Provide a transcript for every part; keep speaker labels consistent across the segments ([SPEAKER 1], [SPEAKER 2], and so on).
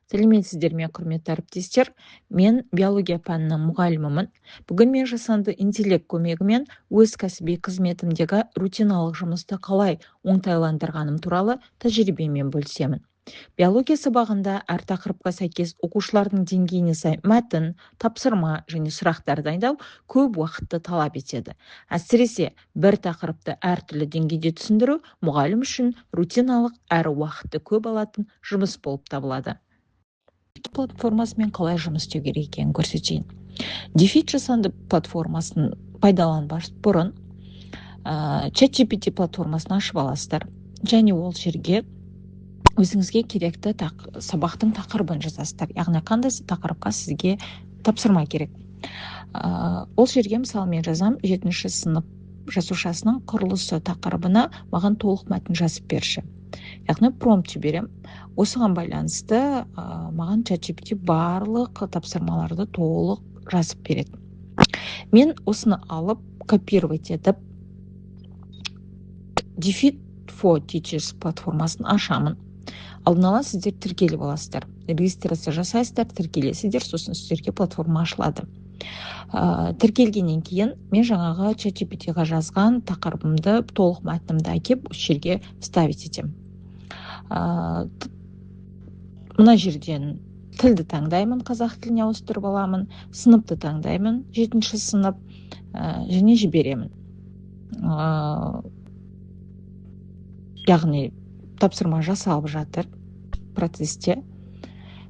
[SPEAKER 1] Сәлеметсіздер ме, құрметті әріптестер! Мен биология пәнінің мұғалімімін. Бүгін мен жасанды интеллект көмегімен өз кәсіби қызметімдегі рутиналық жұмысты қалай оңтайландырғаным туралы тәжірибемен бөлісемін. Биология сабағында әр тақырыпқа сәйкес оқушылардың деңгейіне сай мәтін, тапсырма және сұрақтар дайындау көп уақытты талап етеді. Әсіресе бір тақырыпты әртүрлі деңгейде түсіндіру мұғалім үшін рутиналық әрі уақытты көп алатын жұмыс болып табылады. Платформасымен қалай жұмыс істеу керек екенін көрсетейін. Дефит жасанды платформасын пайдаланбас бұрын ChatGPT платформасын ашып аласыздар және ол жерге өзіңізге керекті сабақтың тақырыбын жазасыздар, яғни қандай тақырыпқа сізге тапсырма керек. Ол жерге, мысалы, мен жазам: «Жетінші сынып жасушасының құрылысы тақырыбына маған толық мәтін жазып берші», яғни промпт жіберемін. Осыған байланысты маған ChatGPT барлық тапсырмаларды толық жазып береді. Мен осыны алып, копировать етіп, Дефит for Teachers платформасын ашамын. Алдын ала сіздер тіркеліп аласыздар, регистрация жасайсыздар, тіркелесіздер, сосын сіздерге платформа ашылады. Тіркелгеннен кейін мен жаңағы ChatGPT-ға жазған тақырыбымды, толық мәтінімді әкеп, осы жерге вставить етемін. Мына жерден тілді таңдаймын, қазақ тіліне ауыстырып аламын, сыныпты таңдаймын, жетінші сынып, және жіберемін. Яғни тапсырма жасалып жатыр, процесте.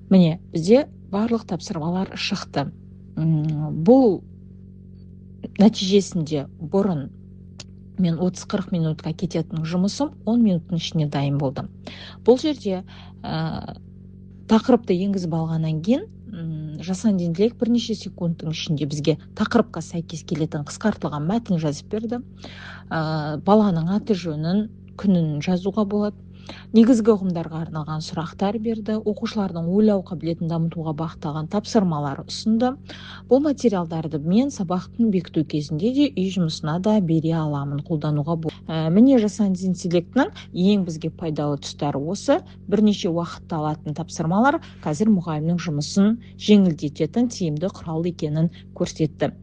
[SPEAKER 1] Міне, бізде барлық тапсырмалар шықты. Бұл нәтижесінде бұрын мен 30-40 минутқа кететін жұмысым 10 минуттың ішінде дайын болды. Бұл жерде тақырыпты енгізіп алғаннан кейін жасанды интеллект бірнеше секундтың ішінде бізге тақырыпқа сәйкес келетін қысқартылған мәтін жазып берді. Баланың аты жөнін, күнін жазуға болады, негізгі ұғымдарға арналған сұрақтар берді, оқушылардың ойлау қабілетін дамытуға бағытталған тапсырмалар ұсынды. Бұл материалдарды мен сабақтың бекіту кезінде де, үй жұмысына да бере аламын, қолдануға болады. Міне, жасанды интеллектінің ең бізге пайдалы тұстары осы: бірнеше уақытты алатын тапсырмалар қазір мұғалімнің жұмысын жеңілдететін тиімді құрал екенін көрсетті.